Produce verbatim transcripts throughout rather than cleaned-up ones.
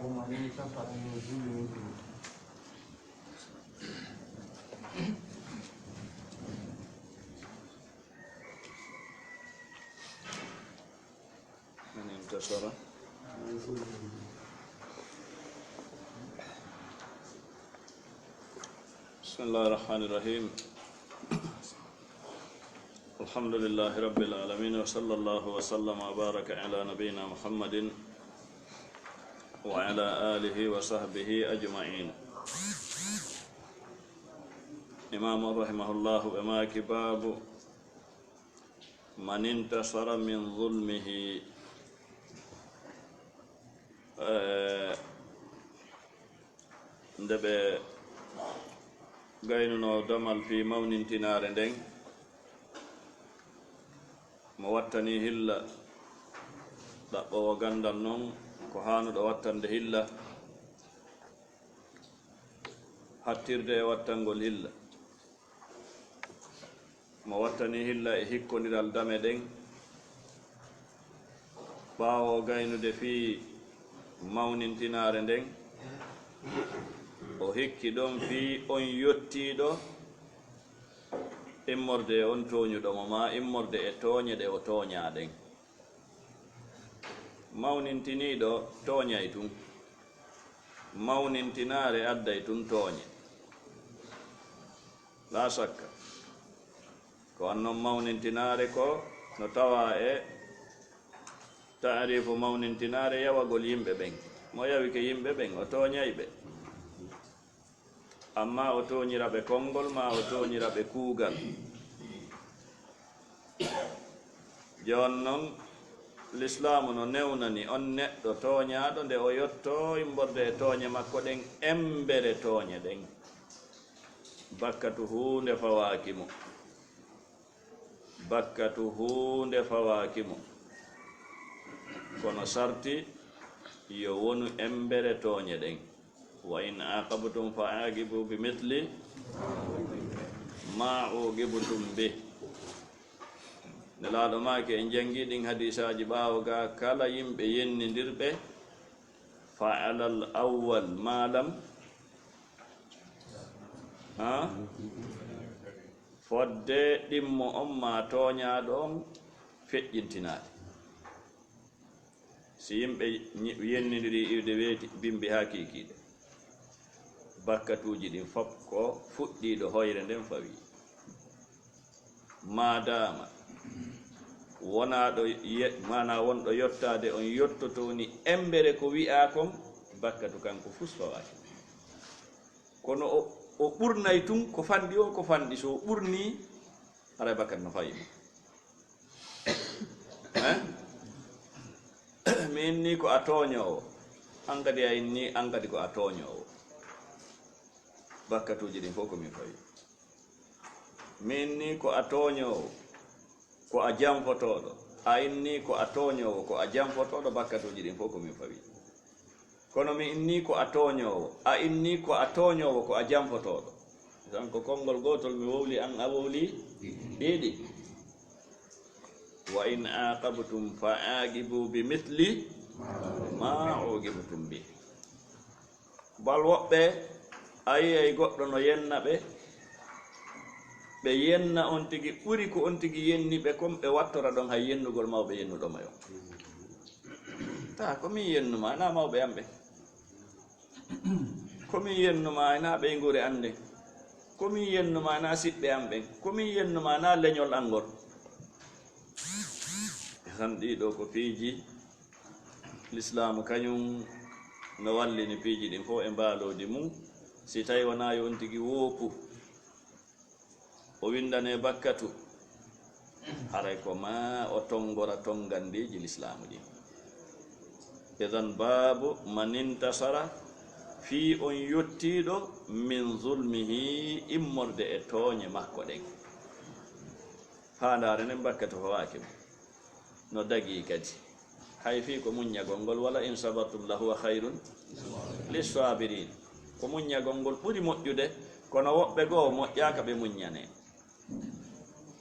من انتصر من ظلمه. من انتصر. بسم الله الرحمن الرحيم. الحمد لله رب العالمين، وصلى الله وسلم وبارك على نبينا محمد وعلى آله وصحبه أجمعين. Imam rahimahullahu ɓe maaki, باب من انتصر من ظلمه. Eh, nde ɓe gaynunoo damal fii mawnintinaare nden, mo wattanii hilla, ɗaɓɓoowo ganndal non ko haanuɗo wattande hilla, hattirde e wattangol hilla. Mo wattanii hilla e hikkondiral dame ɗen, ɓaawo gaynude fii mawnintinaare nden, o hikki ɗon fii on yottiiɗo immorde e on tooñuɗo mo, maa immorde e tooñe ɗe o tooñaa ɗen. Mawnintiniiɗo tooñay tun. Mawnintinaare adday tun tooñe. Laa sakka. Ko wannon mawnintinaare ko no tawaa e taariifu mawnintinaare yawagol yimɓe ɓen. Mo yawike yimɓe ɓen, o tooñay ɓe. Amma o tooñira ɓe konngol, maa o tooñira ɓe kuugal. Jooni non, Lislaamu no newnani on neɗɗo tooñaaɗo nde o yottoo immorde e tooñe makko ɗen, emmbere tooñe ɗen. Bakkatu huunde fawaaki mo. Bakkatu huunde fawaaki mo. Kono sarti yo wonu emmbere tooñe ɗen. وإن عاقبتم فعاقبوا بمثل ما عوقبتم به. Nelaaɗo maaki, en janngii ɗin hadiisaaji ɓaawo ga, kala yimɓe yennindirɓe, فعلى الأول ما لم, ha? Fodde ɗimmo on maa tooñaaɗo on feƴƴintinaade. Si yimɓe ñi-, yennindiri iwde weeti bimbi haa kiikiiɗe, bakkatuuji ɗin fof ko fuɗɗiiɗo hoyre nden fawii. Maadaama wonaa ɗo ye-, maanaa won ɗo yottaade on yottotoo ni emmbere ko wi'aa kon, bakkatu kanko fus fawaaki. Kono o, o ɓurnay tun ko fanɗi o, ko fanɗi so o ɓurnii, haray bakkatu no fawi mo. Eh? Mi inni ko a tooñoowo, an kadi a inni an kadi ko a tooñoowo. Bakkatuuji ɗin fof ko min fawi. Mi inni ko a tooñoowo, ko a janfotooɗo. A inni ko a tooñoowo, ko a janfotooɗo, bakkatuuji ɗin fof ko min fawi. Kono mi inni ko a tooñoowo, a inni ko a tooñoowo, ko a janfotooɗo. Tan ko konngol gootol mi wowli, an a wowli ɗiɗi. وإن عاقبتم فعاقبوا بمثل ما عوقبتم به. Bal woɓɓe a yi'ay goɗɗo no yenna ɓe, ɓe yenna on tigi ɓuri ko on tigi yenni ɓe kon, ɓe wattora ɗon hay yennugol mawɓe yennuɗo mo on. Taa, ko min yennumaa, hinaa mawɓe am ɓen. Ko min yennumaa, hinaa ɓeynguure an nden. Ko min yennumaa, hinaa siɓɓe am ɓen. Ko min yennumaa, hinaa leñol an ngol. Tan ɗii ɗoo ko piiji Lislaamu, kañum no wallini piiji ɗin fof e mbaaloodi mum. Si tawi wonaa yo on tigi woopu, o winndane bakkatu, haray ko maa o tonngora tonngandeeji Lislaamu ɗin. Idan baabu man intasara, fii on yottiiɗo, min zulmihi, immorde e tooñe makko ɗen. Faandaare nden bakkatu fawaaki mo. No dagii kadi. Hay fii ko muññagol ngol, ولئن صبرتم لهو خير للصابرين. Ko muññagol ngol ɓuri moƴƴude, kono woɓɓe goo moƴƴaaka ɓe muññanee.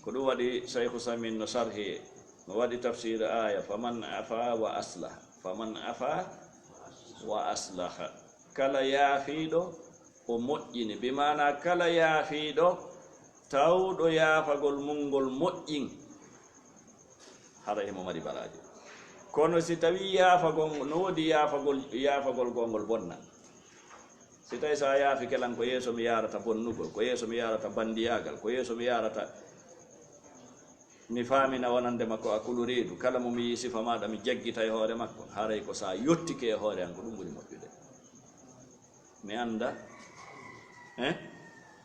Ko ɗum waɗi Shaykhu Samin no sarhi, no waɗi tafsir aaya, فمن عفا وأصلح، فمن عفا Wa aslaha. Kala yaafiiɗo, o moƴƴini. Bi maana kala yaafiiɗo, tawɗo yaafagol mum ngol moƴƴin, haray himo mari baraaji. Kono si tawii yaafagol, no woodi yaafagol, yaafagol goo ngol bonna. Si tawii so a yaafi kelan, ko yeeso mi yaarata bonnugol, ko yeeso mi yaarata banndiyaagal, ko yeeso mi yaarata mi faamina wonande ma ko a kulu reedu, kala mo mi yii sifa maaɗa mi jaggita e hoore makko, haray ko so a yottike e hoore an ko ɗum ɓuri moƴƴude. Mi annda, eh,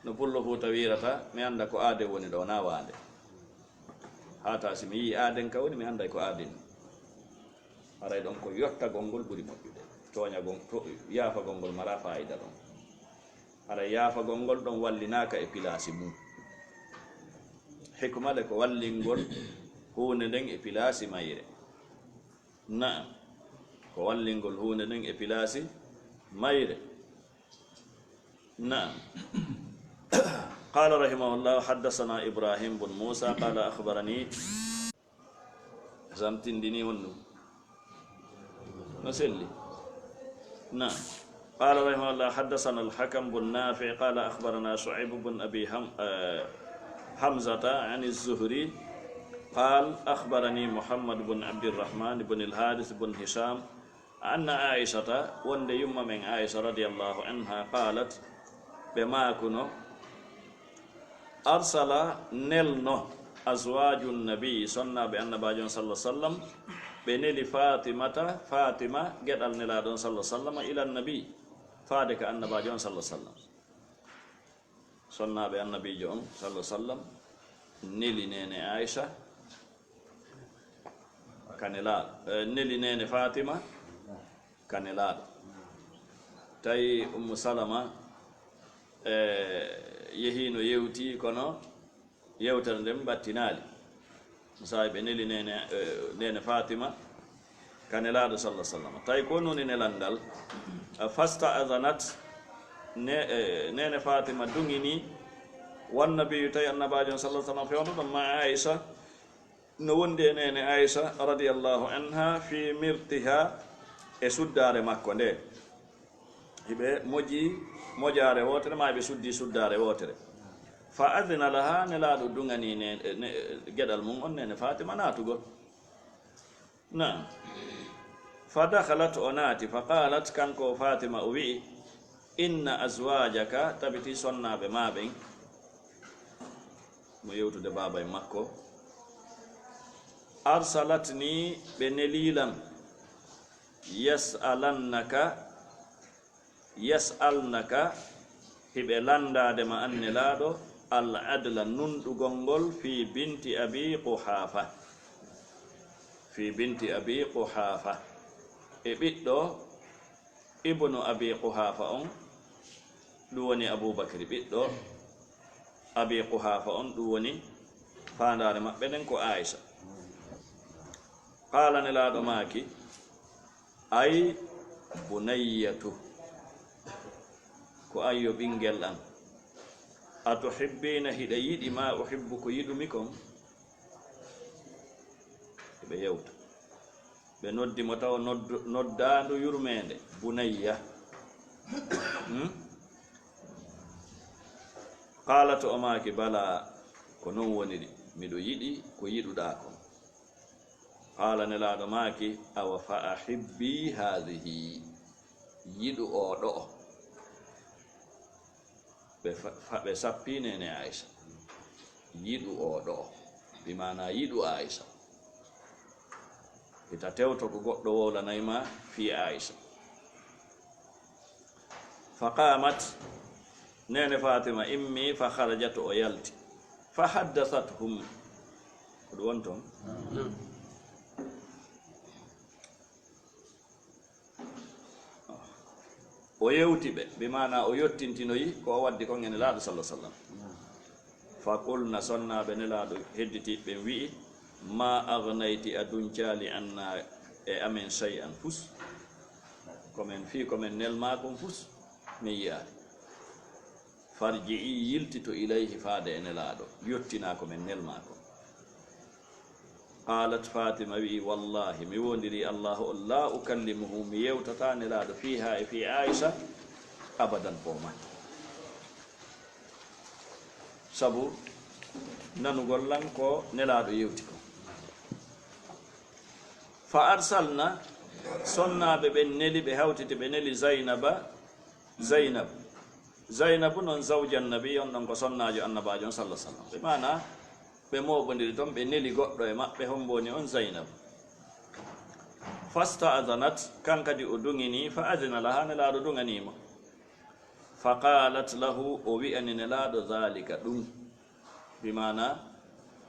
no Pullo Fuuta wiirata, mi annda ko aaden woni ɗoo, naa waande. Haa taa si mi yii aaden ka woni, mi annday ko aaden. Haray ɗon ko yottagol ngol ɓuri moƴƴude. Tooñagol, to-, yaafagol ngol maraa faayida ɗon. Haray yaafagol ngol ɗon wallinaaka e pilaasi mum. Hikma le ko wallingol huunde nden e pilaasi mayre. Na'am. Ko wallingol huunde nden e pilaasi mayre. Na'am. قال رحمه الله: حدثنا إبراهيم بن موسى قال أخبرني. Samtindini honɗum? No selli. Na'am. قال رحمه الله: حدثنا الحكم بن نافع قال أخبرنا شعيب بن أبي هم-، آه، حمزة عن الزهري قال أخبرني محمد بن عبد الرحمن بن الحارث بن هشام أن عائشة, wonde yumma men Aisha radiyallahu anha, قالت, ɓe maakuno, أرسل, nelno, أزواج النبي, sonnaaɓe Annabaajo on sallallahu alaihi wasallam, ɓe neli Fatimata, Fatima, geɗal Nelaaɗo on sallallahu alaihi wasallam, إلى النبي, faade ka Annabaajo on sallallahu alaihi wasallam. Sonnaaɓe Annabiijo on sallallahu alaihi wasallam neli neene Aisha ka Nelaaɗo, eh, neli neene Fatima ka Nelaaɗo. Tawi Ummu Salama, eh, yehiino yewti, kono yewtere nden ɓattinaali. Misaaji ɓe neli neene, eh, neene Fatima ka Nelaaɗo sallallahu alaihi wasallam. Tawi ko woni nelal ngal, eh, fasta'zanat, ne-, eh, neene Fatima duŋini, wan nabiyyu, tawi Annabaajo on sallallahu alaihi wasallam fewndo ɗon ma Aisha, no wondi e neene Aisha radiyallahu anha fi mirtiha, e suddaare makko nde. Hiɓe moji mojaare wootere, maa hiɓe suddi suddaare wootere. Fa adhina laha, Nelaaɗo duŋani ne, ne, geɗal mum on, neene Fatima naatugol. Naam. Fa dakhalat, o naati, fa qalat, kanko Fatima o wi'i, inna azwajaka, tabiti sonnaaɓe maa ɓen, mo yewtude baaba en makko, arsalatni, ɓe nelii lan, yas'alannaka, yas'alnaka, hiɓe lanndaade ma an Nelaaɗo, al adla, nunɗugol ngol, fi binti Abi Quhaafa, fi binti Abi Quhaafa, e ɓiɗɗo Ibnu Abi Quhaafa on, ɗum woni Abubakri, ɓiɗɗo Abi Quhaafa on, ɗum woni faandaare maɓɓe nden ko Aisha. Qaala, Nelaaɗo maaki, ay bunayyatu, ko an yo ɓinngel an, a tuhibbina, hiɗa yiɗi, ma uhibbu, ko yiɗumi kon? Hiɓe yewta. Ɓe noddi mo tawa nodd-, noddaandu yurmeende, bunayya. Hmm? Qaalat, o maaki, bala, ko non woniri, miɗo yiɗi ko yiɗuɗaa kon. Qaala, Nelaaɗo maaki, awa fa ahibbi haadihi, yiɗu oo ɗo'o. Ɓe fa-, fa-, ɓe sappi neene Aisha. Yiɗu oo ɗo'o. Bi maana yiɗu Aisha. Hita tewto ko goɗɗo wowlanay ma fii Aisha. Fa qaamat, neene Fatima immi, fa kharajat, o yalti. Fa haddathathum. Ko ɗum woni toon? O yewti ɓe, bi maana o yottintinoyi ko o waddi kon e Nelaaɗo sallallahu alaihi wasallam. Fa qulna, sonnaaɓe Nelaaɗo hedditiiɓe ɓen wi'i, ma aghnayti, a duncaali, anna, e amen, shay'an, fus. Ko men fii, ko men nel maa kon fus, min yi'aali. Farji'i, yiltito, ilayhi, faade e Nelaaɗo, yottinaa ko men nel maa kon. Qaalat Fatima wi'i, "Wallaahi, mi woondirii Allaahu on, laa ukallimuhu, mi yewtataa Nelaaɗo fiihaa e fii Aa'isa abadan ko o maaki." Sabu nanugol lan ko Nelaaɗo yewti ko. Fa arsalna, sonnaaɓe ɓen neli, ɓe hawtiti, ɓe neli Zaynaba, Zaynab. Zaynabu non zawjan nabi, on ɗon ko sonnaajo Annabaajo on, salla sallam. Ɓe maana, ɓe mooɓondiri ton, ɓe neli goɗɗo e maɓɓe, hombo woni on? Zaynab. Fasta'zanat, kan kadi o duŋini, fa adina laha, Nelaaɗo duŋanii mo. Fa qaalat lahu, o wi'ani Nelaaɗo, dhalika, ɗum. Bi maana,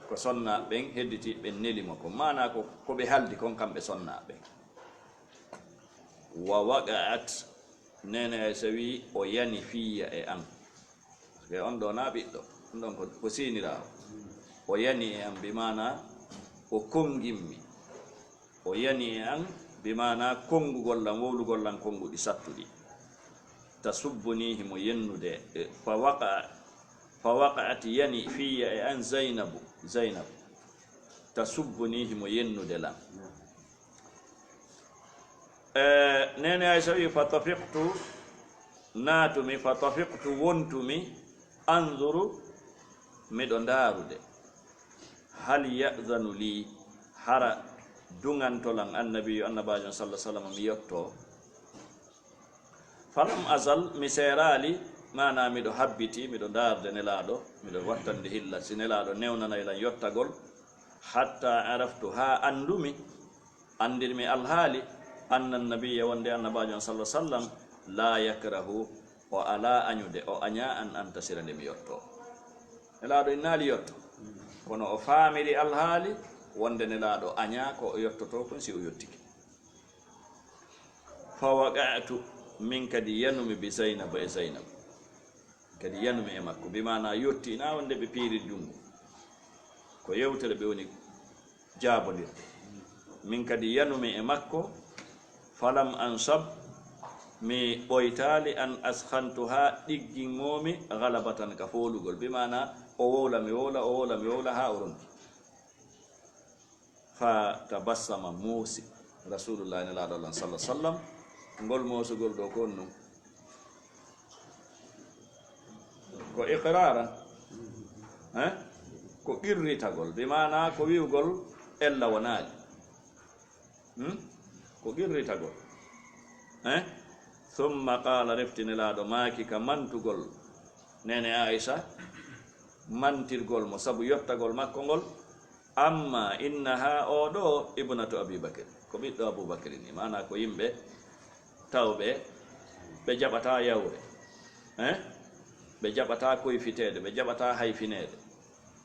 ko sonnaaɓe ɓen hedditi, ɓe neli mo ko. Maana ko, ko ɓe haldi kon kamɓe sonnaaɓe ɓen. Wa waqa'at, Neene Aysa wi'i, o yani fiyya e an. Parce que on ɗo na ɓiɗɗo, on ɗon ko, ko siiniraawo. O yani e an, bi maana o konngimmi. O yani e an, bi maana konngugol lan, wowlugol lan konnguɗi sattuɗi. Tasubbuni, himo yennude, e, fa waqa, fa waqa'at, yani fiyya e an Zaynabu, Zaynab. Tasubbuni, himo yennude lan. E, Neene Aysa wi'i, "Fa tafiqtu, naatumi, fa tafiqtu, wontumi, anzuru, miɗo ndaarude. Hal ya'zanu lii, hara duŋanto lan Annabiijo, Annabaajo on, salla sallam, mi yotto?" Falam azal, mi seeraali, maana miɗo habbiti, miɗo ndaarde Nelaaɗo, miɗo wattande hilla, si Nelaaɗo newnanay lan yottagol. Hatta araftu, haa anndumi, anndirmi alhaali, anna nabiyya, wonde Annabaajo on, salla sallam, laa yakrahu, o alaa añude, o añaa an antasira nde mi yotto. Nelaaɗo innaali yotto, kono o faamiri alhaali wonde Nelaaɗo añaa ko o yottoto kon si o yottike. Fa waqa'tu, min kadi yanumi bi Zaynaba, e Zaynab. Kadi yanumi e makko, bi maana yotti, na wonde ɓe piiri junngo. Ko yewtere ɓe woni jaabondirde. Min kadi yanumi e makko, falam ansab, mi ɓoytaali, an askhantuha, ɗiggimoomi, ghalabatan, ka foolugol. Bi maana o wowla, mi wowla, o wowla, mi wowla, haa o ronki. Fa tabassama, muusi Rasulullahi, Nelaaɗo Allah, salla sallam. Ngol moosugol ɗo ko honɗum? Ko iqraaran, eh? Ko qirritagol, bi maana ko wi'ugol ella wonaali. Hmm? Ko qirritagol. Eh? Thumma qaala, refti Nelaaɗo maaki ka mantugol Neene Aisha, mantirgol mo sabu yottagol makko ngol. Amma innaha, oo ɗoo, ibnatu Abi Bakr, ko ɓiɗɗo Abu Bakr ni, maana ko yimɓe tawɓe, ɓe jaɓataa yawre, eh? Ɓe jaɓataa koyfiteede, ɓe jaɓataa hayfineede.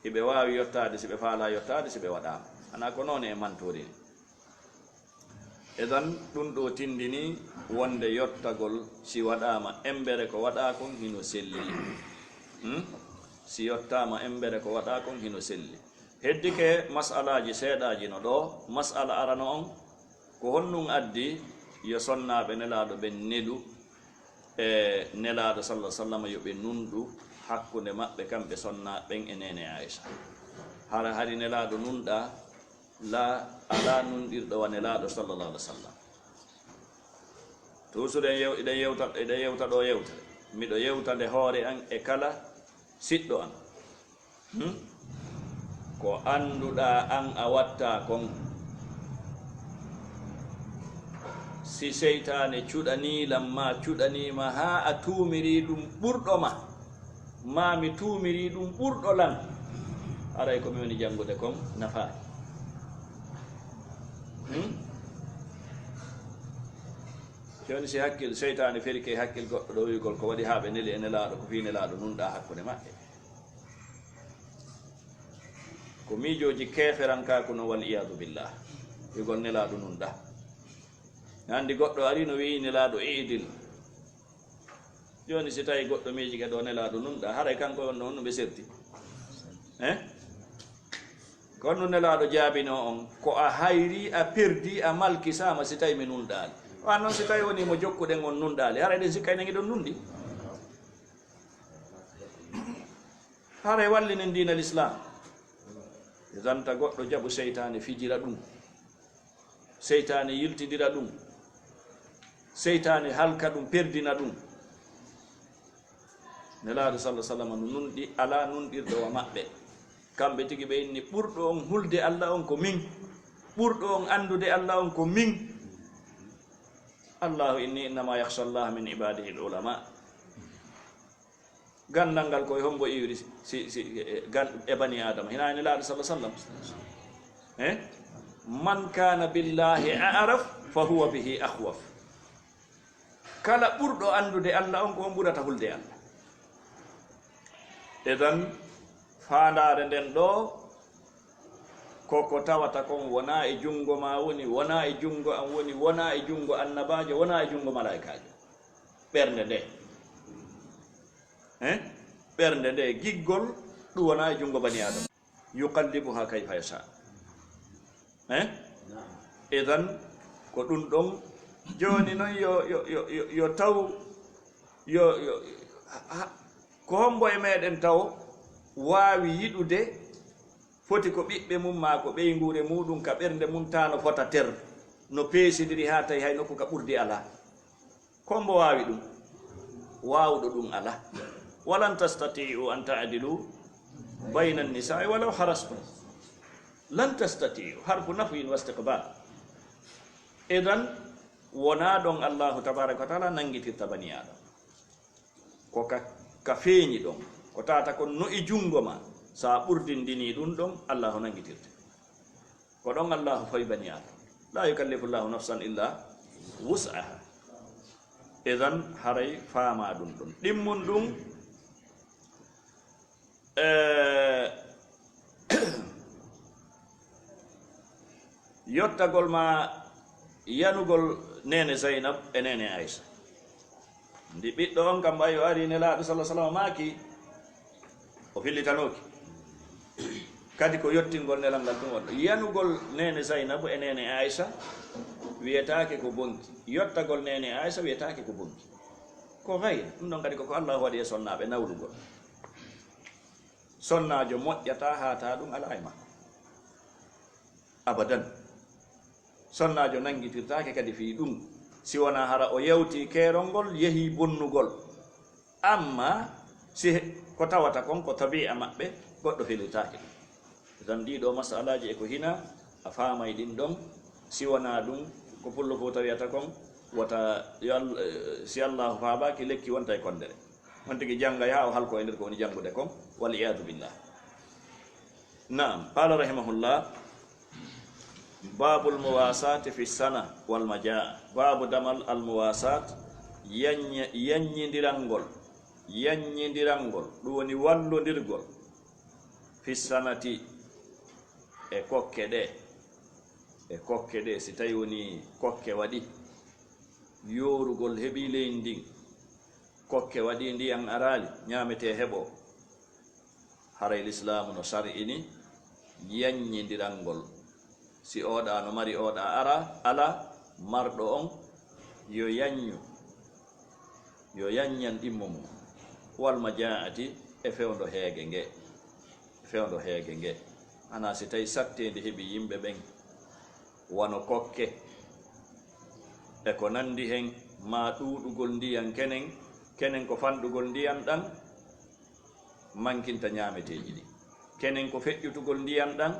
Hiɓe waawi yottaade si ɓe faalaa yottaade, si ɓe waɗaama. Ana ko noon e mantori ni. Idan, ɗum ɗo tindini wonde yottagol, si waɗaama embere ko waɗaa kon hino selli. Hmm? Si yottaama embere ko waɗaa kon hino selli. Heddike mas'alaaji seeɗaaji no ɗo. Mas'ala arano on, ko honɗum addi yo sonnaaɓe Nelaaɗo ɓen nelu e Nelaaɗo, sallallahu alaihi wasallam, yo ɓe nunɗu hakkunde maɓɓe kamɓe sonnaaɓe ɓen e neene Aisha? Hara hari Nelaaɗo nunɗaa? La, alaa nunɗirɗo wa Nelaaɗo, sallallahu alaihi wasallam. Toujours en yew-, eɗen yewta, eɗen yewta ɗo yewtere. Miɗo yewta nde hoore an e kala siɗɗo an. Hmm? Ko annduɗaa an a watta kon. Si seytaane cuɗanii lan ma, cuɗanii ma haa a tuumiri ɗum ɓurɗo ma, maa mi tuumiri ɗum ɓurɗo lan, haray ko mi woni janngude kon nafaani. Hmm? Jooni si hakkil, seytaane ferike hakkil goɗɗo ɗo wi'ugol ko waɗi haa ɓe neli e Nelaaɗo, ko fii Nelaaɗo nunɗaa hakkunde maɓɓe. Ko miijooji keeferankaaku no, wal iyaadu billah. Wi'ugol Nelaaɗo nunɗaa. Anndi goɗɗo ari no wi'i Nelaaɗo i'dil. Jooni si tawi goɗɗo miijike ɗo Nelaaɗo nunɗaa, haray kanko on ɗon no ɓe serti. Eh? Kono Nelaaɗo jaabino on, ko a hayri, a perdi, a malkisaama si tawi mi nunɗaali. Wa non si tawi woni mo jokkuɗen on nunɗaali, haray ɗen sikkay nen hiɗon nunɗi. Haray wallinen diina Lislaam. Zanta goɗɗo jaɓu seytaane fijira ɗum, seytaane yiltidira ɗum, seytaane halka ɗum, perdina ɗum. Nelaaɗo sallallahu alaihi wasallam no nunɗi, alaa nunɗirɗo wa maɓɓe. Kamɓe tigi ɓe inni, "Ɓurɗo on hulde Allah on ko min, ɓurɗo on anndude Allah on ko min." Allahu inni, "Innama yakhsha Allah min ibadihi al-ulama." Ganndal ngal koye hombo iwri si, si, e, gan-, e bani Adama? Hina e Nelaaɗo sallallahu alaihi wasallam. Eh? "Man kana billahi a'raf fa huwa bihi akhwaf." Kala ɓurɗo anndude Allah on, ko on ɓurata hulde Allah. Idan, faandaare nden ɗo, ko ko tawata kon wona e junngo ma woni, wona e junngo am woni, wona e junngo annabaajo, wona e junngo malaa'ikaajo. Ɓernde nde. Eh? Ɓernde nde, giggol, ɗum wona e junngo bani Adama. "Yuqallibuha kayfa yasha." Eh? Idan, ko ɗum ɗon. Jooni noon yo, yo, yo, yo, yo taw, yo, yo, ha, ko hombo e meɗen taw waawi yiɗude foti ko ɓiɓɓe mum maa ko ɓeynguure muɗum ka ɓernde mum taa no fota ter, no peesindiri haa tawi hay nokku ka ɓurdi alaa? Ko mbo waawi ɗum? Waawuɗo ɗum alaa. "Walan tastati'u an ta'dilu bayna an-nisa'i walaw harastum." Lan tastati'u, harfu nafyin wa istiqbal. Idan, wonaa ɗon Allahu tabaraka wa taala nanngitirta bani Adam. Ko ka, ka feeñi ɗon, ko tawata kon no e junngo ma, sa ɓurdindini ɗum ɗon, Allahu nanngitirte. Ko ɗon Allahu fawi bani Adam. La yukallifu Allahu nafsan illa wus'aha. Idan, haray faama ɗum ɗon. Ɗimmun ɗum, eh, yottagol ma yanugol neene Zainab e neene Aisha. Ndi ɓiɗɗo on kam ɓay o ari Nelaaɗo sallallahu alaihi wasallam maaki, o fillitanooki. Kadi ko yottingol nelal ngal ɗum wonno. Yanugol neene Zainabu e neene Aisha wiyetaake ko bonki. Yottagol neene Aisha wiyetaake ko bonki. Ko gayr, ɗum ɗon kadi ko ko Allahu waɗi e sonnaaɓe nawlugol. Sonnaajo moƴƴata haa taa ɗum alaa e makko. Abadan. Sonnaajo nanngitirtaake kadi fii ɗum, si wonaa hara o yewtii keerol ngol, yehii bonnugol. Amma si he-, ko tawata kon ko tabi'a maɓɓe, goɗɗo felirtaake ɗum. Tan ɗii ɗoo masalaaji e ko hina, a faamay ɗin ɗon, si wonaa ɗum, ko pullo Fuuta wiyata kon, wota yo Al-, eh, si Allaahu faabaaki, lekki wonta e konndere. On tigi janngay haa o halko e nder ko woni janngude kon, wal iyaadu billah. Naam, qaala rahimahullah, baabul muwaasaati fi sana wal majaa. Baabu damal al muwaasaat, yannye-, yannyidirangol, yannyidirangol, ɗum woni wallondirgol, fi sanati, e kokke ɗe, e kokke ɗe, si tawi woni kokke waɗi, yoorugol heɓi leydi ndin, kokke waɗi ndiyan araali, ñaametee heɓoo. Haray Lislaamu no sar'ini yannyidirangol. Si oɗa no mari oɗa ara, ala, marɗo on yo yannyu, yo yannyan ɗimmo mum. Wal majaa'ati, e fewndo heege nge, fewndo heege nge. Ana si tawi satteende heɓi yimɓe ɓen, wano kokke, e ko nandi hen, maa ɗuuɗugol ndiyan kenen, kenen ko fanɗugol ndiyan ɗan mankinta ñaameteeji ɗin. Kenen ko feƴƴutugol ndiyan ɗan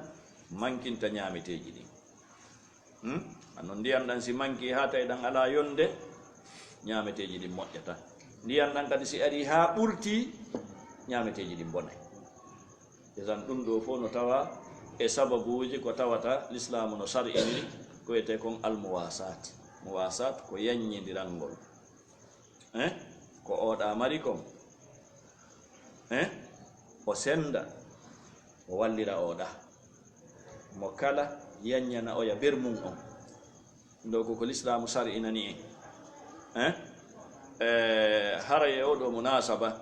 mankinta ñaameteeji ɗin. Hmm? Anno ndiyan ɗan si manki haa tawi ɗan alaa yonde, ñaameteeji ɗin moƴƴata. Ndiyan ɗan kadi si ari haa ɓurti, ñaameteeji ɗin bonay. Idan ɗum ɗo fof no tawa e sababuuji ko tawata Lislaamu no sar'iniri ko wiyetee kon almuwaasaat. Muwaasaat ko yannyidirangol. Eh? Ko oɗa mari kon, eh? O senda, o wallira oɗa. Mo kala yannyana oya bermum on. Ɗo ko ko Lislaamu sar'inani en. Eh? Eh, haray e oɗo munaasaba,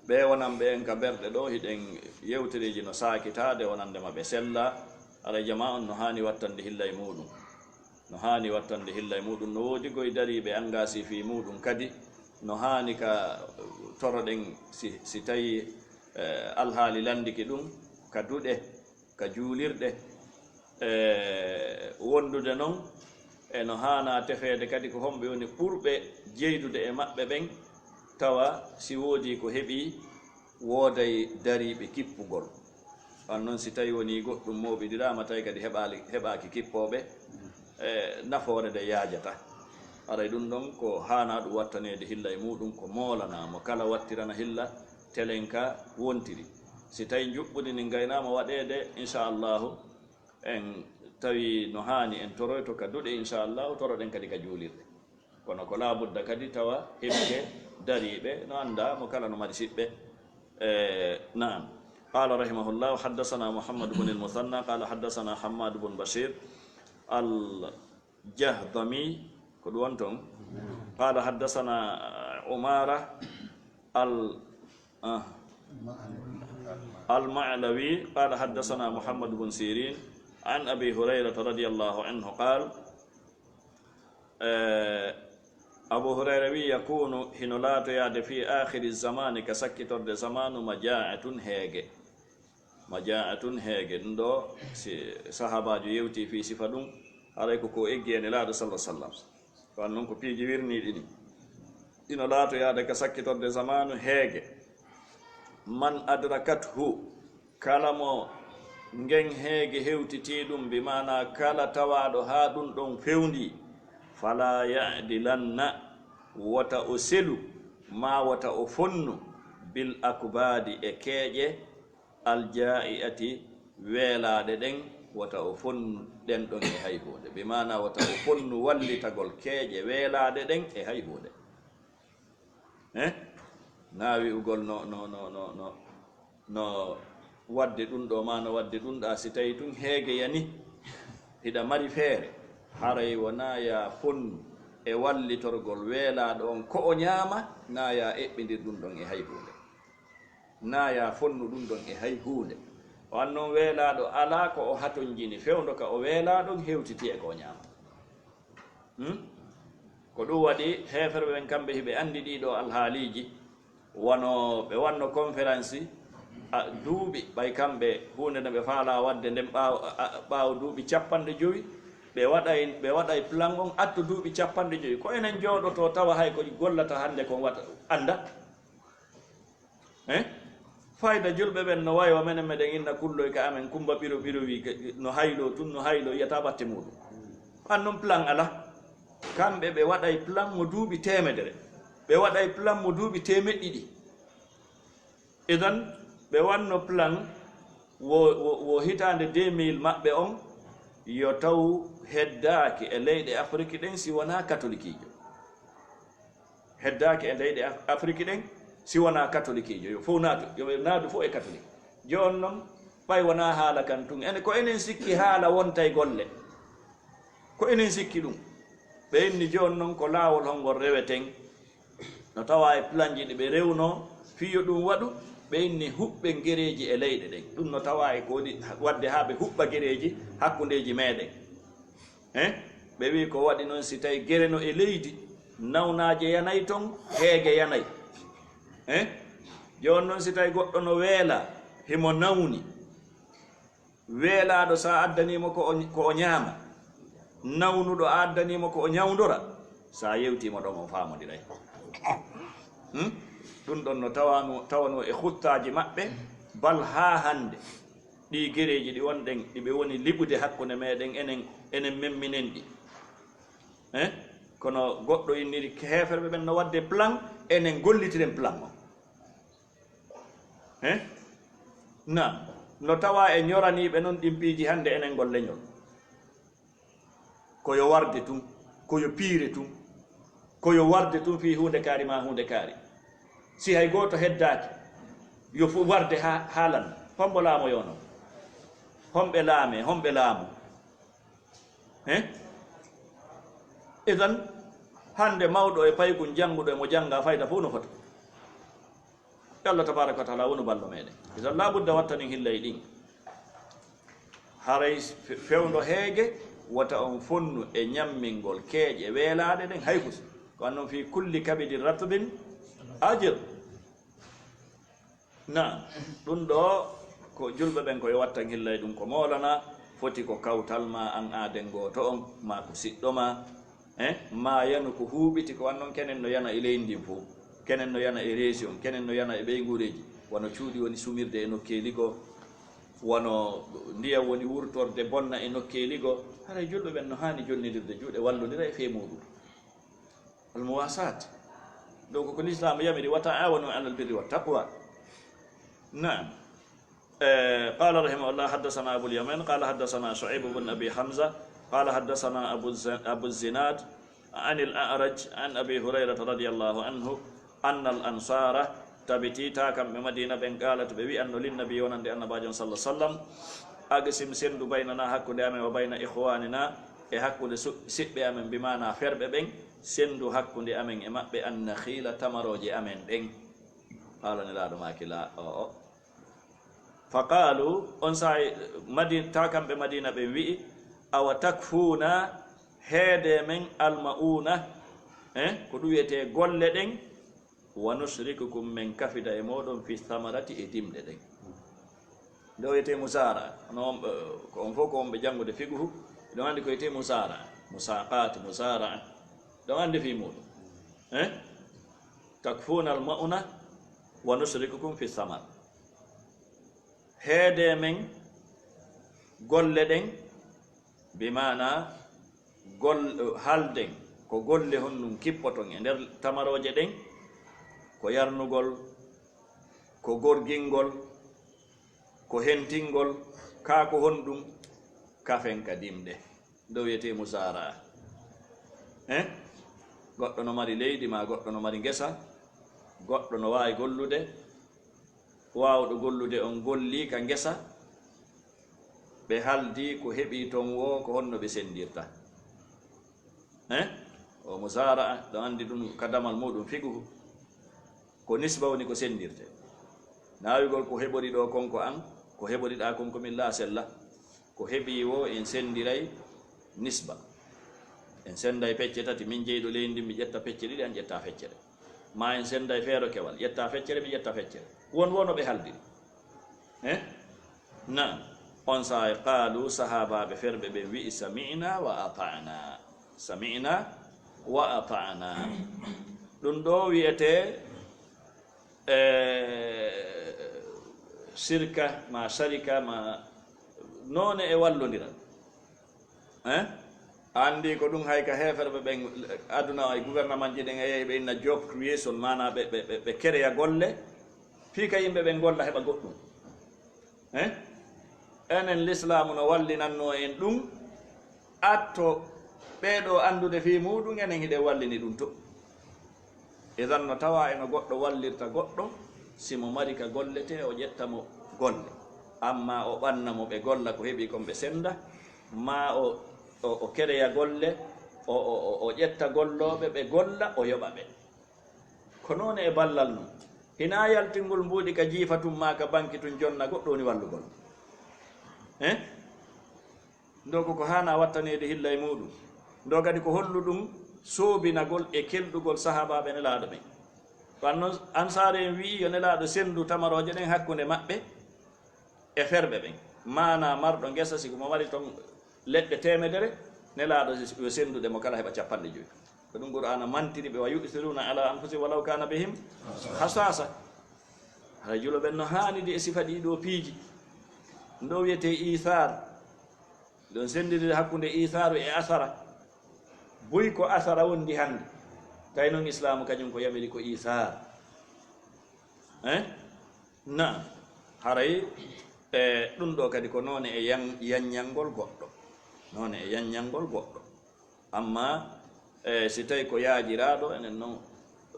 ɓe wonanɓe en ka berɗe ɗo, hiɗen yewtereeji no saakitaade wonande ma ɓe sella, haray jamaa on no haani wattande hilla e muɗum. No haani wattande hilla e muɗum. No woodi goy dariiɓe angaasi fii muɗum kadi. No haani ka toroɗen si, si tawi, eh, alhaali landiki ɗum ka duɗe. ka juulirɗe. E wondude noon e no haanaa tefeede kadi, ko homɓe woni ɓurɓe jeydude e maɓɓe ɓen, tawa si woodii ko heɓii, wooday dariiɓe kippugol. Wan noon, si tawi wonii goɗɗum mooɓindiraama, tawi kadi heɓaali, heɓaaki kippooɓe, e nafoore nde yaajata. Haray ɗum ɗon ko haanaa ɗum wattaneede hilla e muuɗum, ko moolanaa mo kala wattirana hilla telen ka wontiri. Si tawi njuɓɓudi ndin gaynaama waɗeede, inchallahu, en tawi no haani en toroyto ka duɗe, inchallahu, toroɗen kadi ka juulirɗe. Kono ko laabudda kadi tawa heɓike dariiɓe no anndaa, mo kala no mari siɓɓe. E, naam. قال رحمه الله: حدثنا محمد بن المثنى قال حدثنا حماد بن بشير الجهضمي، ko ɗum woni toon. قال حدثنا عمارة ال-، آه، المعلوي قال حدثنا محمد بن سيرين عن أبي هريرة رضي الله عنه قال، Eh, Abu Hurayra wi'i, يكون، hino laatoyaade، في آخر الزمان، ka sakkitorde zamaanu, مجاعة، heege. مجاعة، heege. Ɗum ɗo, si sahaabaajo yewtii fii sifa ɗum, haray ko ko eggi e Nelaaɗo sallallahu alaihi wasallam. Wan noon ko piiji wirniiɗi ni. Hino laatoyaade ka sakkitorde zamaanu heege. من أدركته، kala mo ngen heege hewtitii ɗum, bi maanaa kala tawaaɗo haa ɗum ɗon fewndii, فلا يعدلن، wota o selu, maa wota o fonnu, بالأكباد، e keeƴe, الجائعة، weelaaɗe ɗen, wota o fonnu ɗen ɗon e hay huunde. Bi maanaa wota o fonnu wallitagol keeƴe weelaaɗe ɗen e hay huunde. Eh? Naa wi'ugol no, no, no, no, no, no waɗde ɗum ɗo, maa no waɗde ɗum ɗa, si tawi tun heege yani, hiɗa mari feere, haray wonaa ya fonnu e wallitorgol weelaaɗo on ko o ñaama, naa ya eɓɓindir ɗum ɗon e hay huunde. Naa ya fonnu ɗum ɗon e hay huunde. O annon weelaaɗo alaa ko o hatonjini fewndo ka o weelaa ɗon hewtiti e ko o ñaama. Hmm? Ko ɗum waɗi heeferɓe ɓen kamɓe hiɓe anndi ɗii ɗoo alhaaliiji, wano ɓe wanno konferansi, a, duuɓi, ɓay kamɓe huunde nde ɓe faalaa waɗde nden ɓaawo, a, a, ɓaawo duuɓi cappanɗe jowi, ɓe waɗay, ɓe waɗay plan on atto duuɓi cappanɗe jowi. Ko enen jooɗotoo tawa hay ko gollata hannde kon wata annda? Eh? Fayda julɓe ɓen no wayo menen meɗen inna kulloy ka amen, Kumba Ɓiro Ɓiro wi, no hayloo tun, no hayloo, yiyata ɓatte muuɗum. An non plan ala. Kamɓe ɓe waɗay plan mo duuɓi teemedere. Ɓe waɗay plan mo duuɓi teemeɗɗe ɗiɗi. Idan, ɓe wanno plan wo, wo, wo hitaande deux mille maɓɓe on, yo taw heddaaki e leyɗe Afiriki ɗen si wonaa katolikiijo. Heddaaki e leyɗe Af-, Afiriki ɗen si wonaa katolikiijo. Yo fow naatu, yo ɓe naatu fow e katolik. Jooni non, ɓay wonaa haala kan tun. Ene, ko enen sikki haala wontay golle. Ko enen sikki ɗum. Ɓe inni jooni non ko laawol hongol reweten. No tawaa e planji ɗi ɓe rewnoo, fii yo ɗum waɗu, ɓe inni huɓɓen gereeji e leyɗe ɗen. Ɗum no tawaa e ko woni waɗde haa ɓe huɓɓa gereeji hakkundeeji meɗen. Eh? Ɓe wi'i ko waɗi non si tawi gere no e leydi, nawnaaje yanay ton, heege yanay. Eh? Jooni non si tawi goɗɗo no weela, himo nawni. Weelaaɗo, so a addanii mo ko o, ko o ñaama, nawnuɗo, a addanii mo ko o ñawndora, so a yewtii mo ɗon, o faamondiray. Hmm? Ɗum ɗon no tawano, tawano e huttaaji maɓɓe, bal haa hannde. Ɗii gereeji ɗi wonɗen, ɗi ɓe woni liɓude hakkunde meɗen, enen, enen men minen ɗi. Eh? Kono goɗɗo inniri heeferɓe ɓen no waɗde plan, enen gollitiren plan on. Eh? Naam, no tawaa e ñoraniiɓe non ɗin piiji hannde enen ngol leñol. Ko yo warde tun, ko yo piire tun, ko yo warde tun fii huunde kaari maa huunde kaari. Si hay gooto heddaaki, yo fu warde haa, haalan. Hombo laamoyoo non? Homɓe laame, homɓe laamu? Eh? Idan, hannde mawɗo e paykun jannguɗo e mo jannga fayda fof no fota. Yo Allah tabaaraka wa taala wonu ballo meɗen. Idan, laabudda wattanen hillay ɗin. Haray fe-, fewndo heege, wota on fonnu e ñammingol keeƴe weelaaɗe ɗen hay fus. Ko annon fii kulli kabidin ratbin ajir. Naam, ɗum ɗo Ko julɓe ɓen ko yo wattan hillay ɗum ko moolana, foti ko kawtal ma an aaden gooto on, ma ko siɗɗo ma, eh, ma yanu ko huuɓiti ko an non kenen no yana e leydi ndin fow, kenen no yana e région, kenen no yana e ɓeynguureeji, wano cuuɗi woni sumirde e nokkeeli goo, wano ndiyam woni wurtorde bonna e nokkeeli goo, haray julɓe ɓen no haani jonnindirde juuɗe wallondira e fee muuɗum. Al muwasat. Donc ko l'islam yamiri, wa ta'awanu alal birri wa taqwa. Naam. Eh, qala rahimahullah, haddathana Abul Yaman, qala haddathana Shu'aib ibn Abi Hamza, qala haddathana Abu Z-, Abu Zinad, an al-A'raj, an Abi Hurairah radiyallahu anhu, anna al-ansara, tabiti ta kamɓe Madina ɓen, qalat ɓe wi'anno lin nabi wonande annabaajo on sallallahu alaihi wasallam, aqsim sendu baynana hakkunde amen wa bayna ikhwanina e hakkunde su-, siɓɓe amen, bi maana ferɓe ɓen, sendu hakkunde amen e maɓɓe, an nakhila tamarooje amen ɗen. Qala nelaaɗo maaki la, o o. Fa qalu, on saa'i Madi-, ta kamɓe Madina ɓen wi'i, awa takfuna heede men alma'una, eh, ko ɗum wiyetee golle ɗen, wa nushrikukum men kafida e mooɗon fi samarati e dimɗe ɗen. Nde o wiyetee musara, no on, eh, ko on fof ko on ɓe janngude fiqhu, ɗon anndi ko wiyetee musara, musaqat, musara, ɗon anndi fi muɗum. Eh? Takfuna alma'una wa nushrikukum fi samar. Heede men golle ɗen, bi maana gol-, halden ko golle honɗum kippoton e nder tamarooje ɗen, ko yarnugol, ko gorgingol, ko hentingol, kaa ko honɗum, kafen ka dimɗe. Nde wiyetee musaraa. Eh? Goɗɗo no mari leydi, maa goɗɗo no mari ngesa, goɗɗo no waawi gollude, waawɗo gollude on gollii ka ngesa, ɓe haldii ko heɓii ton woo, ko honno ɓe senndirta. Eh? O musaraa, ɗo anndi ɗum ka damal muuɗum fiqhu. Ko nisba woni ko senndirtee. Naawigol ko heɓori ɗoo kon ko an, ko heɓori ɗaa kon ko min laa sella. Ko heɓii woo en senndiray nisba. En sennday pecce tati, min jeyɗo leydi ndin, mi ƴetta pecce ɗiɗi, an ƴetta feccere. Maa en sennday feere kewal, ƴetta feccere, mi ƴetta feccere. Won woo no ɓe haldiri. Eh? Naam. On saa'i qaalu, sahaabaaɓe ferɓe ɓen wi'i, sami'na wa ata'na. Sami'na wa ata'na. Ɗum ɗoo wi'etee, eh, sirka, ma sharika, ma noone e wallondiral. Eh? Anndi ko ɗum hay ka heeferɓe ɓen, aduna e gouvernement ji ɗin e yehi ɓe inna job creation, maanaa ɓe, ɓe, ɓe, ɓe kereya golle, fii ka yimɓe ɓen golla heɓa goɗɗum. Eh? Enen lislaamu no wallinannoo en ɗum, atto ɓee ɗoo anndude fii muuɗum, enen hiɗen wallini ɗum to. Idan no tawaa e no goɗɗo wallirta goɗɗo, si mo mari ka golletee, o ƴetta mo golle. Ammaa o ɓanna mo ɓe golla ko heɓi kon ɓe sennda, maa o, o, o kereya golle, o, o, o, o ƴetta gollooɓe ɓe golla, o yoɓa ɓe. Ko noone e ballal non. Hinaa yaltingol mbuuɗi ka jiifa tun maa ka banki tun jonna goɗɗo woni wallugol. Eh? Ndo ko ko haanaa wattaneede hilla e muuɗum. Ndo kadi ko holluɗum soobinagol e kelɗugol sahaabaaɓe Nelaaɗo ɓen. Ko an non Ansaare en wi'i yo Nelaaɗo senndu tamarooje ɗen hakkunde maɓɓe e ferɓe ɓen. Maanaa marɗo ngesa, si ko mo mari ton leɗɗe teemedere, Nelaaɗo yo senndude mo kala heɓa cappanɗe jowi. Ko ɗum Qur'aana mantiri ɓe, wa yu'thiruna ala anfusihim walaw kana bihim khasasa. Hara julɓe ɓen no haanidi e sifa ɗii ɗoo piiji. Ndo wiyetee iisaar. Ɗon senndirde hakkunde iisaaru e asara. Buy ko asara wondi hannde. Tawi non Islaamu kañum ko yamiri ko iisaar. Eh? Naam. Haray, e, ɗum ɗoo kadi ko noone e yan-, yanñangol goɗɗo. Noone e yanñangol goɗɗo. Ammaa, e, si tawi ko yaajiraaɗo, enen non, e,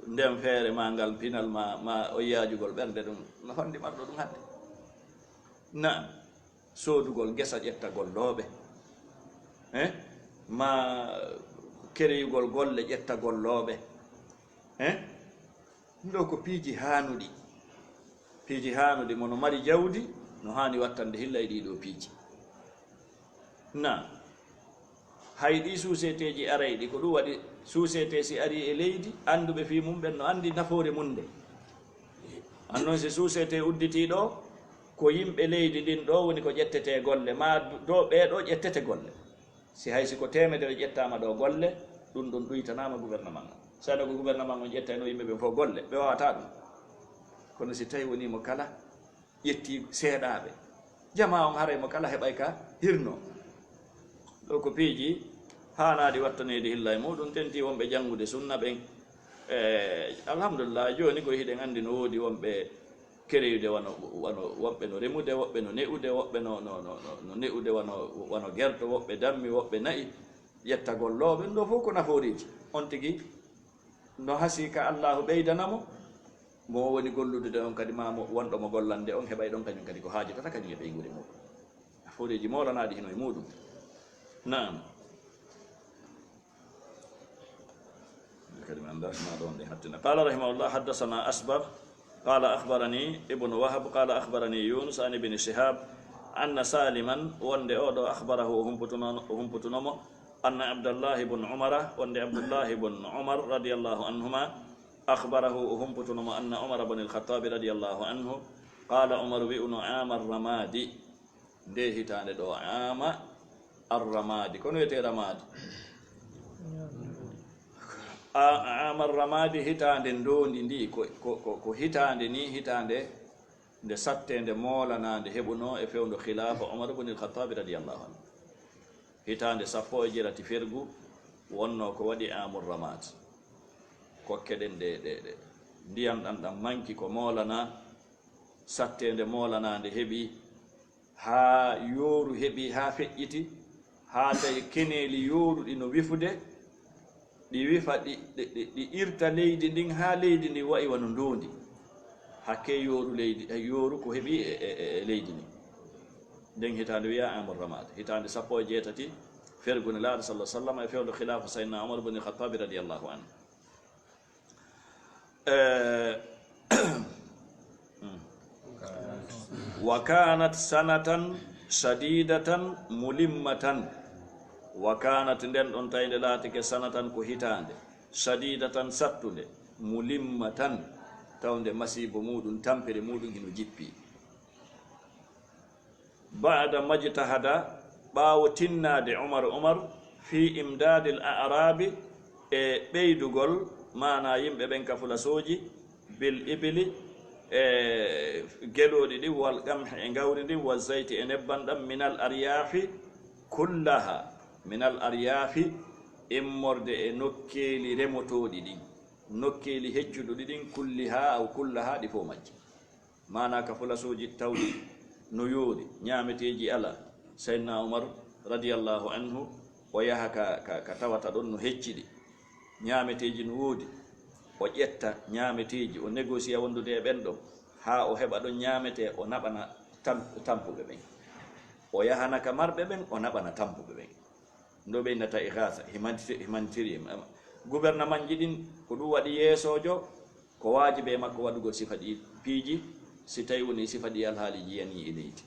nden feere maa ngal pinal maa, maa o yaajugol ɓernde ɗum, no honndi marɗo ɗum hannde? Naam, soodugol ngesa ƴetta gollooɓe. Eh? Maa kereyugol golle ƴetta gollooɓe. Eh? Ɗum ɗoo ko piiji haanuɗi. Piiji haanuɗi, mo no mari jawdi, no haani wattande hilla e ɗii ɗoo piiji. Naam. Hay ɗii suuseteeji arayɗi, ko ɗum waɗi suusete si arii e leydi, annduɓe fii mum ɓen no anndi nafoore mum nde. An non si suusete udditii ɗoo, Ko yimɓe leydi ndin ɗo woni ko ƴettetee golle, maa do ɓee ɗo ƴettete golle. Si hay si ko teemedere ƴettaama ɗo golle, ɗum ɗum ɗuytanaama gouvernement on. Sano ko gouvernement on ƴettayno yimɓe ɓen fof golle, ɓe waawataa ɗum. Kono si tawi wonii mo kala ƴetti seeɗaaɓe, jamaa on haray mo kala heɓay ka hirno. Ɗo ko piiji haanaaɗi wattaneede hilla e muuɗum, tentii wonɓe janngude sunna ɓen. E, alhamdulillah, jooni ko hiɗen anndi no woodi wonɓe kereyude wano, wano woɓɓe no remude, woɓɓe no ne'ude, woɓɓe no, no, no, no, no ne'ude wano, wano gerto, woɓɓe dammi, woɓɓe na'i, ƴettagol looɓe, ɗum ɗo fof ko nafooreeji. On tigi no hasii ka Allaahu ɓeydana mo, mo woni gollude on kadi, ma mo wonɗo mo gollande on heɓay ɗon kañum kadi ko haajotata kañum e ɓeynguure muuɗum. Nafooreeji moolanaaɗi hino e muuɗum. Naam. Kadi mi anndaa ma ɗon ɗe hattina. قال رحمه الله: حدثنا أسبغ قال أخبرني ابن وهب قال أخبرني يونس عن ابن شهاب أن سالما, wonde oo ɗoo, أخبره, o humputuno, o humputuno mo, أن عبد الله بن عمر, wonde Abdullahi bun Umar radiyallahu anhuma, أخبره, o humputuno mo, أن عمر بن الخطاب رضي الله عنه قال, Umar wi'uno, عام الرماد, ndee hitaande ɗoo, عام الرماد, ko no wiyetee ramaadi? A, عام الرماد, hitaande ndoondi ndi, ko, ko, ko, ko hitaande ni, hitaande nde satteende moolanaande heɓunoo e fewndo khilaafa Umar bun al-Khattabi radiyallahu anhu. Hitaande sappo e jeetati fergu wonnoo ko waɗi عام الرماد. Kokke ɗen ɗe, ɗe, ɗe, ndiyam ɗam ɗam manki ko moolanaa, satteende moolanaande heɓi, haa yooru heɓi, haa feƴƴiti, haa tawi keneeli yooruɗi no wifude, ɗi wifa, ɗi, ɗi, ɗi, ɗi irta leydi ndin, haa leydi ndin wa'i wano ndoondi. Hakkee yooru leydi, yooru ko heɓi e, e, e, e leydi ndin. Nden hitaande wiyaa عام الرماد, hitaande sappo e jeetati fergu Nelaaɗo sallallahu alaihi wasallam e fewndo khilaafa Sayyidina Umar bun Khattabi radiyallahu anhu. Eh, وكانت سنة شديدة ملمة. وكانت, nden ɗon tawi nde laatike, سنة, ko hitaande, شديدة, sattunde, ملمة, tawnde masiibo muuɗum, tampere muuɗum hino jippi. بعد ما اجتهد, ɓaawo tinnaade Umar, Umar, في إمداد الأعراب, e ɓeydugol, maanaa yimɓe ɓen ka fulasooji, بالإبل, e gelooɗi ɗin, والقمح, e ngawri ndin, والزيت, e nebban ɗan, من الأرياف كلها, من الأرياف, immorde e nokkeeli remotooɗi ɗin, nokkeeli heccuɗuɗi ɗin, كلها أو كلها, ɗi fof majji. Maanaa ka fulasooji tawɗi no yoori, ñaameteeji alaa. Sayyidina Umar radiyallahu anhu, o yaha ka, ka, ka tawata ɗon no hecciɗi. Ñaameteeji no woodi. O ƴetta ñaameteeji, o négocier wondude e ɓen ɗon, haa o heɓa ɗon ñaametee, o naɓana tam-, tampuɓe ɓen. O yahana ka marɓe ɓen, o naɓana tampuɓe ɓen. Ndo ɓeydata ighaasa, humanité-, humanitarian. Gouvernement ji ɗin, ko ɗum waɗi yeesoojo, ko waajibi e makko waɗugol sifa ɗi piiji, si tawi woni sifa ɗi alhaaliiji yanii e leydi.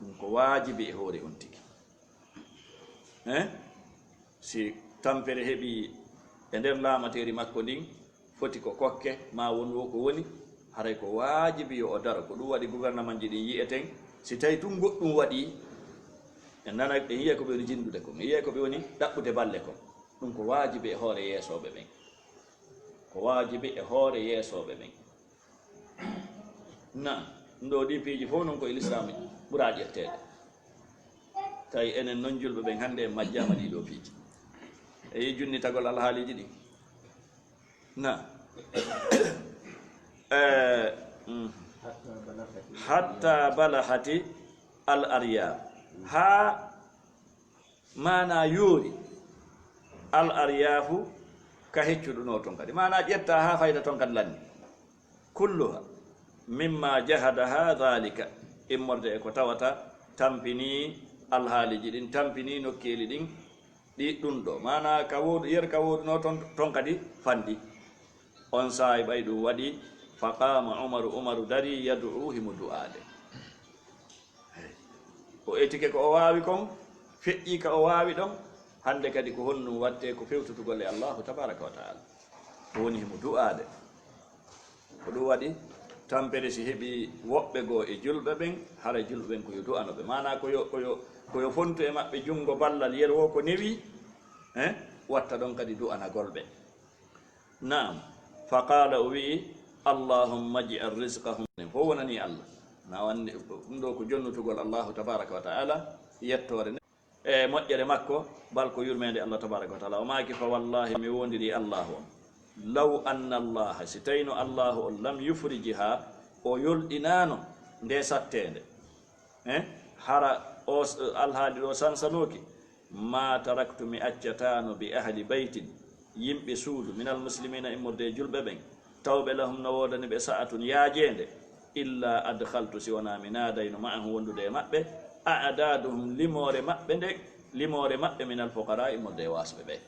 Ɗum ko waajibi e hoore on tigi. Hein? Si tampere heɓi e nder laamateeri makko ndin, foti ko kokke, maa won wo ko woni, haray ko waajibi yo o daro. Ko ɗum waɗi gouvernement ji ɗin yi'eten, si tawi tun goɗɗum waɗi, en nana, en yi'a ko ɓe woni jinndude kon, en yi'a ko ɓe woni ɗaɓɓude balle kon. Ɗum ko waajibi e hoore yeesooɓe ɓen. Ko waajibi e hoore yeesooɓe ɓen. Na, ɗo ɗi piiji fof non ko e Lislaam ɓura ƴetteede. Tawi enen non julɓe ɓen hannde en majjaama ɗii ɗoo piiji. E yi junnitagol alhaaliiji ɗin. Na. Eh, mm. Hatta balahati al aryaf. Haa maanaa yoori al aryafu ka heccuɗunoo ton kadi. Maanaa ƴetta haa fayda ton kadi lanni. Kulluha mimma jahadaha dhalika. Immorde e ko tawata tampini alhaaliiji ɗin, tampini nokkeeli ɗin. Ɗi ɗum ɗo, maanaa ka woodu-, yer ka woodunoo ton, ton kadi fanɗi. On saa'i ɓay ɗum waɗi, fa qaama Umaru, Umaru darii, yad'u, himo du'aade. Hey. O etike ko o waawi kon, feƴƴi ka o waawi ɗon, hannde kadi ko honɗum waɗtee? Ko fewtutugol e Allaahu tabaaraka wa ta'aala. O woni himo du'aade. Ko ɗum waɗi, Tampere si heɓi woɓɓe goo e julɓe ɓen, hara julɓe ɓen ko yo du'ano ɓe. Maanaa ko yo, ko yo, ko yo fontu e maɓɓe junngo ballal, yer wo ko newii, eh, watta ɗon kadi du'anagol ɓe. Naam. Fa qaala, o wi'i, "Allahumma ij'al rizqahum." Fof wonanii Allah. Na o anndi ɗum ɗoo ko jonnutugol Allahu tabaaraka wa ta'ala yettoore nde. E moƴƴere makko, bal ko yurmeende Allah tabaaraka wa ta'ala. O maaki, "Fa wallaahi, mi woondirii Allahu on. Law anna Allaha, si tawino Allahu on, lam yufrijiha, o yolɗinaano nde satteende." Eh? Hara o s-, alhaali ɗo sansanooki, "Ma taraktu, mi accataano, bi ahli baytin, yimɓe suudu, minal muslimina, immorde e julɓe ɓen, tawɓe, lahum, no woodani ɓe, sa'atun, yaajeende, illa adkhaltu, si wonaa mi naadayno, ma'ahum, wondude e maɓɓe, a'daduhum, limoore maɓɓe nden, limoore maɓɓe, minal fuqara, immorde e waasɓe ɓe."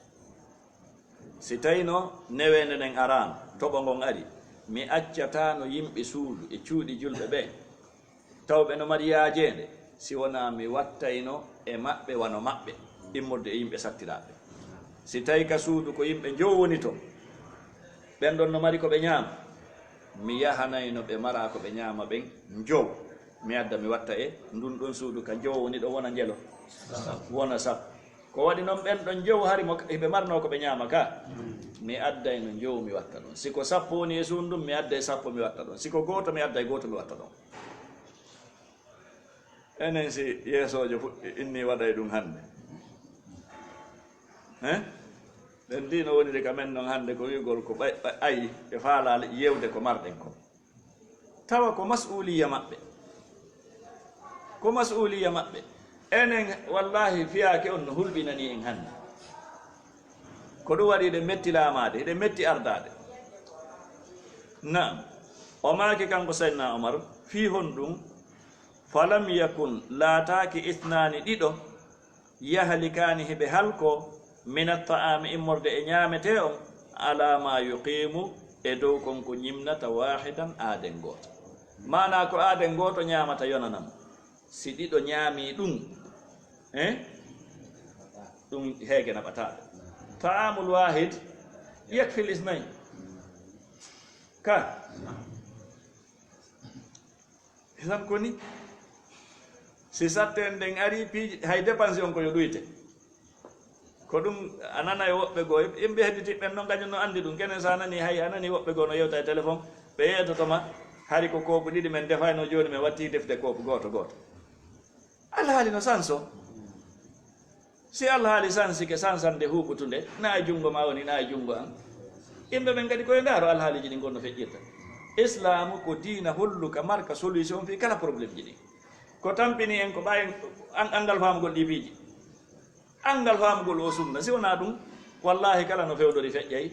Si tawino neweende nden araano, toɓo ngon ari, mi accataano yimɓe suudu e cuuɗi julɓe ɓe, tawɓe no mari yaajeende, si wonaa mi wattayno e maɓɓe wano maɓɓe, immorde e yimɓe sattiraaɓe. Si tawi ka suudu ko yimɓe njow woni ton, ɓen ɗon no mari ko ɓe ñaama, mi yahanayno ɓe maraa ko ɓe ñaama ɓen njow, mi adda mi watta e ndun ɗon suudu ka njow woni ɗon wona njelo, wona sappo. Ko waɗi non ɓen ɗon njow hari mo, hiɓe marnoo ko ɓe ñaama ka, mi addayno njow mi watta ɗon. Si ko sappo woni e suudu ndun, mi adday sappo mi watta ɗon. Si ko gooto, mi adday gooto mi watta ɗon. Enen si yeesoojo fuɗɗi, inni waɗay ɗum hannde. Hein? Ɓen ndi no woniri ka men non hannde ko wi'ugol ko ɓay, ɓay, ayi, ɓe faalaali yewde ko marɗen ko. Tawa ko mas'uuliyya maɓɓe. Ko mas'uuliyya maɓɓe. Enen, wallaahi, fiyaake on no hulɓinani en hannde. Ko ɗum waɗi eɗen metti laamaade, eɗen metti ardaade. Naam. O maaki kanko Sayyidina Omar, fii honɗum? Falam yakun, laataaki, ithnaani, ɗiɗo, yahlikaani, hiɓe halkoo, minat ta'aami, immorde e ñaametee on, alaa maa yuqiimu, e dow kon ko ñimnata, waahidan, aaden gooto. Maanaa ko aaden gooto ñaamata yonana mo. Si ɗiɗo ñaamii ɗum, eh? Ɗum heege naɓataa ɓe. Ta'aamul waahid yakfil isnayn. Ka. Isan ko ni, si satteende nden ari, piiji, hay dépense on ko yo ɗuyte. Ko ɗum a nana e woɓɓe goo, yimɓe hedditiiɓe ɓen non kañum no anndi ɗum. Kenen so a nanii, hay a nanii woɓɓe goo no yewta e téléphone, ɓe yeetoto ma, hari ko koopu ɗiɗi men defayno, jooni men watti defde koopu gooto gooto. Alhaali no sanso. Si alhaali sansike, sansande huuɓutunde, na e junngo ma woni, na e junngo an. Yimɓe ɓen kadi ko yo ndaaro alhaaliji ɗin kon no feƴƴirta. Islaamu ko diina holluka marka solution fii kala problème ji ɗin. Ko tampini en ko ɓay an-, anngal faamugol ɗi piiji. Anngal faamugol o sunna. Si wonaa ɗum, wallaahi kala no fewdori feƴƴay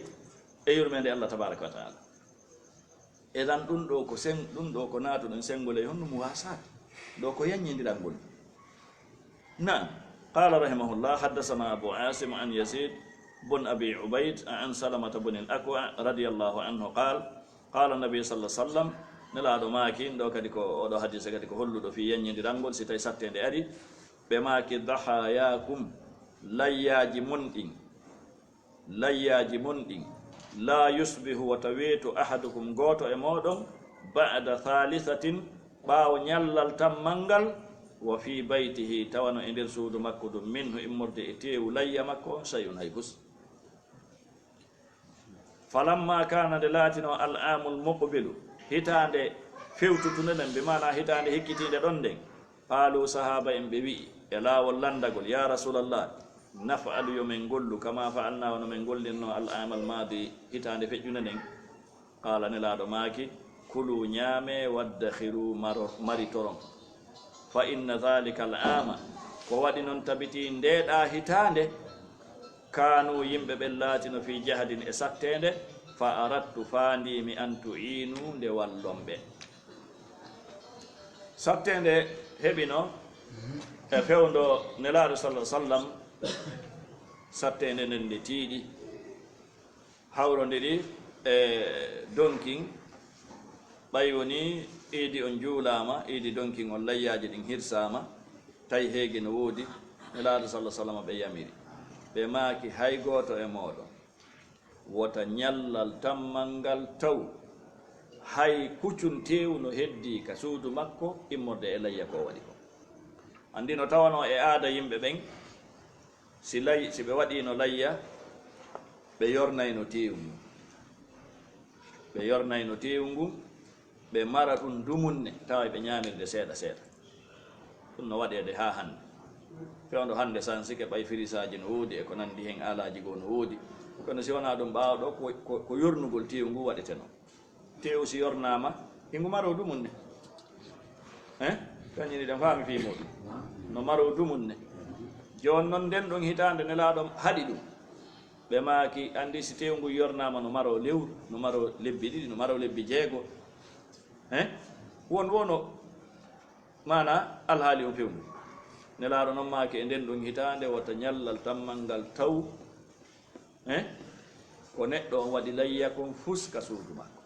e yurmeende Allah tabaaraka wa ta'ala. Idan ɗum ɗoo ko sen-, ɗum ɗoo ko naatuɗen senngol e honno muwaasaat. Ɗoo ko yaññindirangol. Naam. Qaala rahimahullah, haddasanaa Abu Aasim an Yaziid bun Abi Ubayd an Salamata bun al-Akwa' radiyallaahu anhu qaal, qaala Nabi sallallaahu alayhi wa sallam, Nelaaɗo maaki, ɗoo kadi ko, oo ɗoo hadiisa kadi ko holluɗo fii yaññindirangol, si tawi satteende ari, ɓe maaki, dahaayaakum, layyaaji mon ɗin, layyaaji mon ɗin, laa yusbihu, wota weetu, ahadukum, gooto e mooɗon, ba'da thaalithatin, ɓaawo ñallal tammal ngal, wa fii baytihi, tawa no e nder suudu makko ndun, minhu, immorde e teewu layya makko on, shay'un, hay fus. Falammaa kaana, nde laatinoo, al aamul muqbilu, hitaande fewtutunde nden, bi maanaa hitaande hikkitiinde ɗon nden, qaaluu, sahaaba en ɓe wi'i, e laawol lanndagol, yaa Rasuulallah, naf'alu, yo men ngollu, kamaa fa'alnaa, wano men ngollinnoo, al aamal maadi, hitaande feƴƴunde nden. Qaala, Nelaaɗo maaki, kuluu, ñaamee, waddakhiruu, maro-, maritoron. Fa inna dhaalika al aama, ko waɗi non tabitii ndee ɗaa hitaande, kaanuu, yimɓe ɓen laatino, fii jahdin, e satteende, fa aradtu, faandiimi, an tu'iinuu, nde wallon ɓe. Satteende heɓino e fewndo Nelaaɗo sallallaahu alayhi wa sallam, satteende nden nde tiiɗi, hawrondiri e donkin, ɓay wonii iidi on juulaama, iidi donkin on, layyaaji ɗin hirsaama, tawi heege no woodi, Nelaaɗo sallallaahu alayhi wa sallam ɓe yamiri, ɓe maaki, hay gooto e mooɗon wota ñallal tammal ngal taw Hay kuccun teewu no heddii ka suudu makko immorde e layya ko o waɗi kon. Anndi no tawanoo e aada yimɓe ɓen, si lay-, si ɓe waɗiino layya, ɓe yornayno teewu ngun. Ɓe yornayno teewu ngun, ɓe mara ɗun dumunne, tawa ɓe ñaamirde seeɗa seeɗa. Ɗun no waɗeede haa hannde. Fewndo hannde sansike, ɓay firisaaji no woodi e ko nanndi hen, aalaaji goo no woodi. Kono si wonaa ɗun, ɓaawo ɗoo ko, ko, ko yornugol teewu ngun waɗetenoo. Teewu si yornaama, hingu maroo dumunne. Eh? Kañum ɗen faami fii muuɗum. No maroo dumunne. Jooni non, nden ɗon hitaande Nelaaɗo haɗi ɗum. Ɓe maaki, anndi si teewu ngun yornaama, no maroo lewru, no maroo lebbi ɗiɗi, no maroo lebbi jeego. Eh? Won wono maana alhaali on fewndu. Nelaaɗo non maaki, e nden ɗon hitaande, wota ñallal tammal ngal taw Eh? Ko neɗɗo on waɗi layya kon fus ka suudu makko.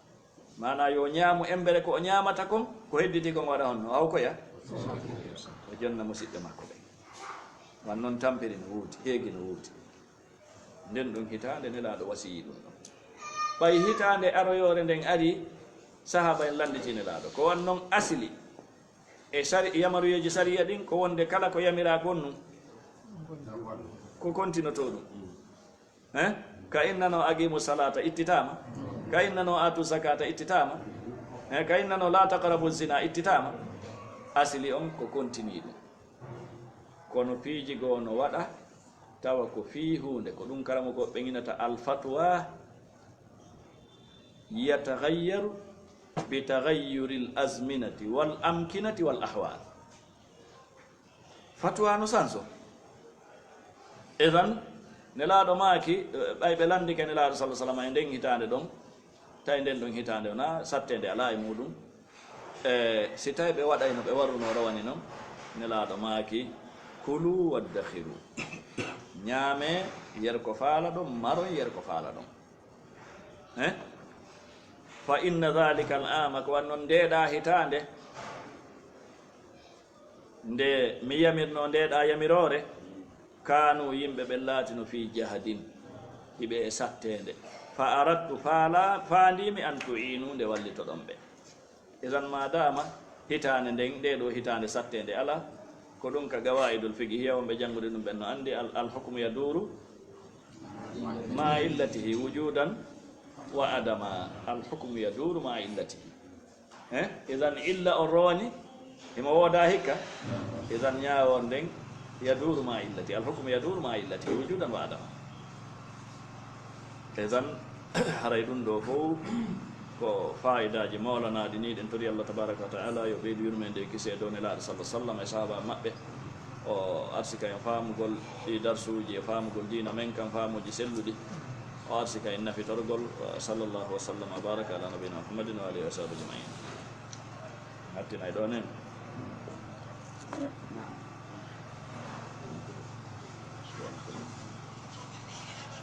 Maanaa yo ñaamu embere ko o ñaamata kon, ko hedditi kon waɗa honno? Hawkoya? O jonna musiɓɓe makko ɓen. Wan non tampiri no woodi, heegi no woodi. Nden ɗon hitaande Nelaaɗo wasiyii ɗum ɗon. Ɓay hitaande aroyoore nden ari, sahaaba en lannditi Nelaaɗo. Ko wan non asili e sari-, yamaruyeeji sariya ɗin, ko wonde kala ko yamiraa kon nun, ko kontinotoo ɗum. Eh? Ka innanoo aqiimu salaata ittitaama, ka innanoo aatu zakaata ittitaama, eh, ka innanoo laa taqrabu zina ittitaama. Asili on ko kontinii ɗum. Kono piiji goo no waɗa, tawa ko fii huunde, ko ɗum karamokooɓe ɓen innata alfatwa, yataghayyaru bi taghayyuril azminati wal amkinati wal ahwal. Fatwa no sanso. Idan, Nelaaɗo maaki, eh, ɓay ɓe lanndike Nelaaɗo sallallahu alaihi wasallam e nden hitaande ɗon, tawi nden ɗon hitaande wonaa satteende alaa e muuɗum. Eh, si tawi ɓe waɗayno ɓe warunoo rowani non, Nelaaɗo maaki, "Kulu waddakhiru." Ñaamee, yer ko faalaɗon, maron, yer ko faalaɗon. Eh? "Fa inna dhalika al-aama," ko wan non ndeeɗaa hitaande, nde mi yamirnoo ndeeɗaa yamiroore, "kaanu," yimɓe ɓen laatino, "fii jahadin," hiɓe e satteende. "Fa aradtu," faala-, faandiimi, "an tu'iinu," nde wallitoɗon ɓe. Idan, maadaama hitaande nden, ndee ɗoo hitaande satteende alaa, ko ɗum ka gawaa'idul fiqhiyya, wonɓe janngude ɗum ɓen no anndi, al, al hukmu yaduuru maa illatihi wujuudan wa adama. Al hukmu yaduuru maa illatihi. Eh? Idan, illa on rowani, himo woodaa hikka. Idan, ñaawore nden yaduuru maa illatihi. Al hukmu yaduuru maa illatihi wujuudan wa adama. Idan, haray ɗum ɗoo fow ko faayidaaji mawlanaaɗi nii, ɗen tori Allah tabaaraka wa ta'ala yo ɓeydu yurmeende e kisee dow Nelaaɗo sallallahu alaihi wasallam e sahaaba maɓɓe. O arsika en faamugol ɗii darsuuji e faamugol diina men kan faamuuji selluɗi. O arsika en nafitorgol. Wa sallallahu wa sallam wa baraka ala nabiyina Muhammadin wa alihi wa sahbihi ajma'in. Hattinay ɗoo nen.